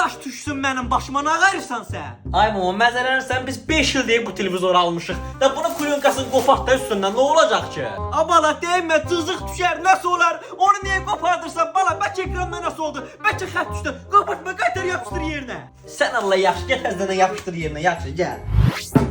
Daş düşsün mənim başıma, nə qayırsan sən? Ay mama, məzələnirsən, biz 5 il deyə bu televizoru almışıq. Da bunun plyunkasını qopart da üstündən, nə olacaq ki? A bala, demə, cızıq düşər, nəsə olar? Onu niyə qopardırsan bala? Bəlkə ekranda nəsə oldu, bəlkə xətt düşdü. Qopartma, qaytar yapışdır yerinə. Sən Allah yaxşı, get təzədən yapışdır yerinə, yaxşı, gəl.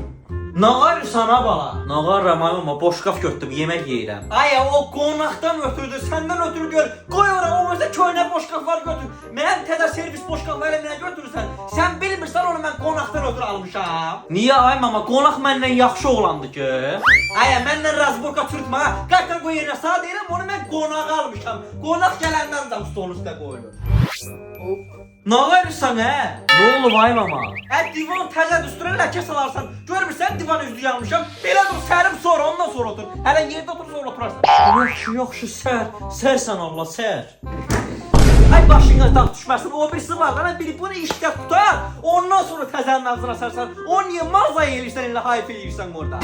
Nə qarırsan ha bala? Nə qarıram ay mama, boşqab götürdüm, yemək yeyirəm. Ay o qonaqdan ötürdü, səndən ötürü gör. Qoy ora, o mesela köhnə boşqablar götür. Mənim təzə servis boşqabları nə götürürsən? Sən bilmirsən onu mən qonaqdan ötürü almışam. Niyə ay mama, qonaq məndən yaxşı oğlandı ki? Ay məndən razborka çürütmə ha. Qaytar qoy yerinə, sağ deyirəm, onu mən qonağa almışam. Qonaq gələndən də stolun üstə qoyulur. Nə qarırsan hə? Nə olub ay mama? Hə divan təzədir, üstünə ləkə salarsan. Görmürsən divan üzdü yanmışam. Belə dur, sərim sonra, ondan sonra otur. Hələ yerdə otur, sonra oturarsan. Yaxşı, yaxşı, sər. Sərsən Allah, sər. Ay başına dağ düşməsin. O birisi var lan, biri bunu işdə tutar. Ondan sonra təzənin ağzına sarsan. O niyə maza eləyirsən, elə hayf eləyirsən orada.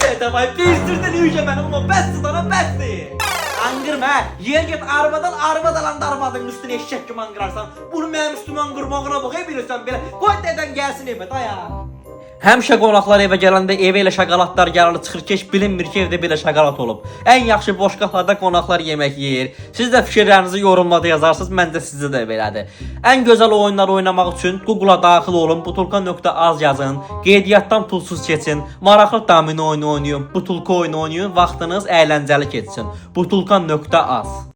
Dedəm ay bezdirdin yüce məni, amma bəsdir sana, bəsdir. Anqırma, hə. Yer get arvadan, arvad alanda arvadın üstünə eşək kimi anqırarsan. Bunu mənim üstümə anqırmağına bax, ey bilirsən belə. Qoy dədən gəlsin evə, daya. Həmişə qonaqlar evə gələndə evə elə şokoladlar gəlir, çıxır ki, heç bilinmir ki, evdə belə şokolad olub. Ən yaxşı boşqablarda qonaqlar yemək yeyir. Siz də fikirlərinizi yorumlarda yazarsınız, məncə sizdə də belədir. Ən gözəl oyunları oynamaq üçün Google-a daxil olun, butulka.az yazın, qeydiyyatdan pulsuz keçin, maraqlı domino oyunu oynayın, butulka oyunu oynayın, vaxtınız əyləncəli keçsin. butulka.az.